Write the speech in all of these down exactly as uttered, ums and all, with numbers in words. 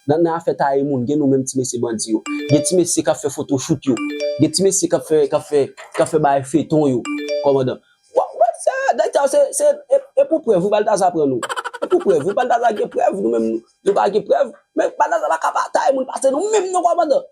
Nan, nan afè taye moun, gen nou menm ti mesye bandi yo. Gen ti mesye k ap fè fotochout yo. Gen ti mesye k ap fè, k ap fè, k ap fè bagay feton yo, kòmandan. Wa, wa, se, nèg sa yo, se, se, e, e pou prèv, wi, Baltazar pran nou. E pou prèv, wi, Baltazar gen prèv, nou menm, nou pa gen prèv. Men Baltazar pa ka pa taye moun pase nou menm non, kòmandan.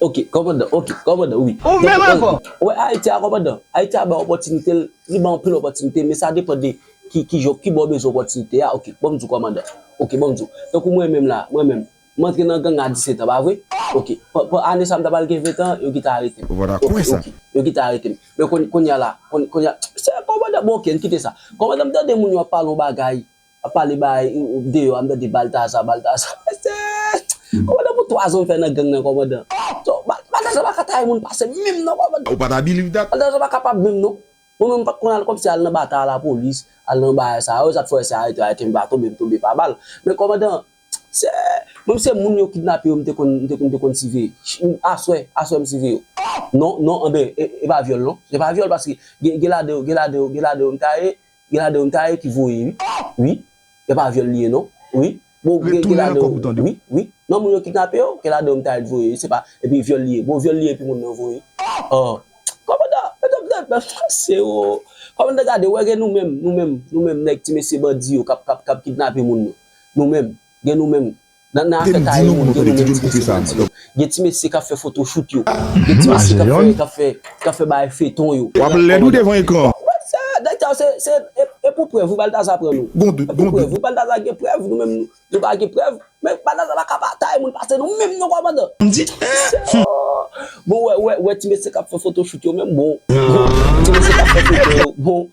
Ok, kòmandan, ok, kòmandan, wi. Ou menm ankò? Wè, Ayiti a, kòmandan. Ayiti a bay opòtinite, li bay anpil opòtinite, men sa depann de ki, ki jan, ki bò w bezwen opòtinite a. Ok, bon, m di w, kòmandan. Ok, bon, m di w. Tankou mwen menm la, mwen menm, m antre nan gang a disèt an, pa vre? Ok, pa, pa ane sa m ta pral gen ven tan, yo gentan arete m. Ok, ok, yo gentan arete m. Men kon, kounye a la, kon, kounye a, se kòmandan, bon, ok, n kite sa. Kòmandan, m tande moun yo ap pale yon bagay, ap pale bay, deyò a, m tande Baltazar, Baltazar. Mesye, kòmandan, pou twa zan m fè nan gang nan, kòmandan. So, Bal-, Baltazar pa ka taye moun pase menm non, kòmandan. Ou pa ta believe that? Baltazar pa kapab menm non. Mwen menm, m pa t konn al kòmsi al nan batay a lapolis, al nan bagay sa yo, sa t fè se arete, arete m, pa tonbe, m tonbe pa bal. Men kòmandan, se, mwen se moun yo kidnape yo, m te konn, m te konn, m te konn siveye. Aswè, aswè m siveye yo. Non, non, anben, e, e pa vyòl non. Se pa vyòl paske gen, gen ladan yo, gen ladan yo, gen ladan yo m ta ye, gen ladan yo m ta ye ki voye, wi. Wi. E pa vyòl li ye non. Wi. Bon, gen, gen ladan yo, wi, wi. Non, moun yo kidnape yo, gen ladan yo m ta ye ki voye, se pa, epi vyòl li ye. Bon, vyòl li ye, epi moun nan voye. Oh. Kòmandan, mesye, mesye, mesye, o. Kòmandan, gade, wè, gen nou menm, nou menm, nou menm, nèg ti mesye bandi yo, k ap, k ap, k ap kidnape moun yo. Nou menm, gen nou menm. Nan, nan afè taye moun, gen nou menm ti mesye bandi yo. Gen ti mesye k ap fè fotochout yo. Gen ti mesye k ap fè, k ap fè, k ap fè bagay feton yo. W ap lèd wi devan ekran. Wè, se, nèg sa yo, se, se, e, e pou prèv, wi, Baltazar pran nou. E pou prèv, wi, Baltazar gen prèv, nou menm, nou pa gen prèv. Men Baltazar pa ka pa taye moun pase nou menm non, kòmandan. M di, oh. Bon, wè, wè, wè, ti mesye k ap fè fotochout yo menm, bon. Bon, ti mesye k ap fè foto yo, bon.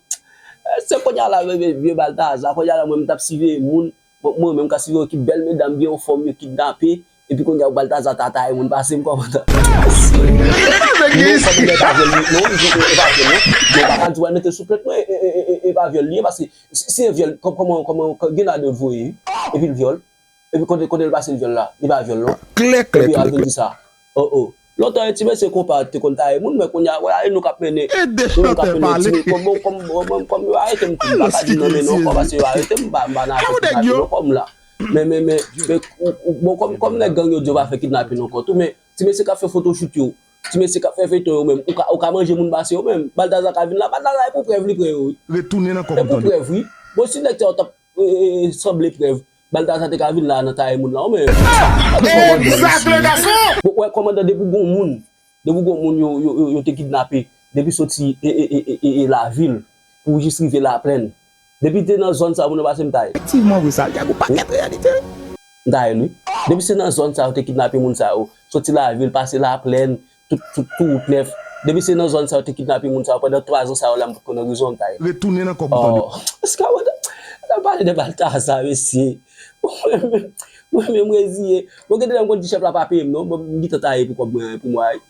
Eh, se kounye a la, vye, vye Baltazar, kounye a la, mwen, m t ap siveye moun. Bon, mwen menm ka siveye ki bèl medam byen anfòm yo kidnape, epi kounye a Baltazar ta taye moun pase m, kòmandan. Non, kòmandan, e pa vyòl li, non, e pa vyòl non. Mwen pa ka di w al mete sou plent mwen, e, e, e, e, e pa vyòl li ye, paske si, si se vyòl, kò-, kòman, kòman, kò-, gen ladan l voye, epi l vyòl, epi kote, kote l pase l vyòl la, li pa vyòl non. Klè, klè, klè, klè. Epi yo al vin di sa. Oh, oh. Lontan, ti mesye konpa te konn taye moun, men kounye a, wè, e nou k ap mennen. E de chantè pale. Kòm, kòm, kòm, kòm yo arete m tou, m pa ka di nan men non, kòm paske yo arete m, m pa, m pa nan afè kidnaping non, kòm la. Men, men, men, men, ou, ou, bon, kòm, kòm nèg gang yo di yo pa fè kidnaping ankò tou, men ti mesye k ap fè fotochout yo, ti mesye k ap fè feton yo menm, ou ka, ou ka manje moun pase yo menm. Baltazar ka vin la, Baltazar e pou prèv li pran yo, wi. Retounen nan kòb ou tande. E pou prèv, wi. Bon, si nèg sa yo t ap e, e, e, sanble prèv. Baltazar te ka vin la nan taye moun la, ou menm. Egzak, le gason! Bon, wè, kòmandan, depi gon moun, depi gon moun yo, yo, yo, yo te kidnape, depi soti, e, e, e, e, e, e lavil, pou jis rive laplèn. Depi te nan zòn sa, moun yo pase m taye. Efektivman, vre sa, Tiago, pakèt reyalite. M taye l, wi. Depi se nan zòn sa, yo te kidnape moun sa yo, soti lavil, pase laplèn, tout, tout, tout wout nèf. Depi se nan zòn sa yo te kidnape moun sa yo, pandan twa zan sa yo la, m pot konn rezon m taye. Retounen nan kòb ou tande. Oh, èske w ap pale de Baltazar, mesye? Mwen menm, mwen menm reziye. Bon, gen de lè m konn di chèf la pa peye m non, bon, m gentan taye pou kòb mwen, pou mwen.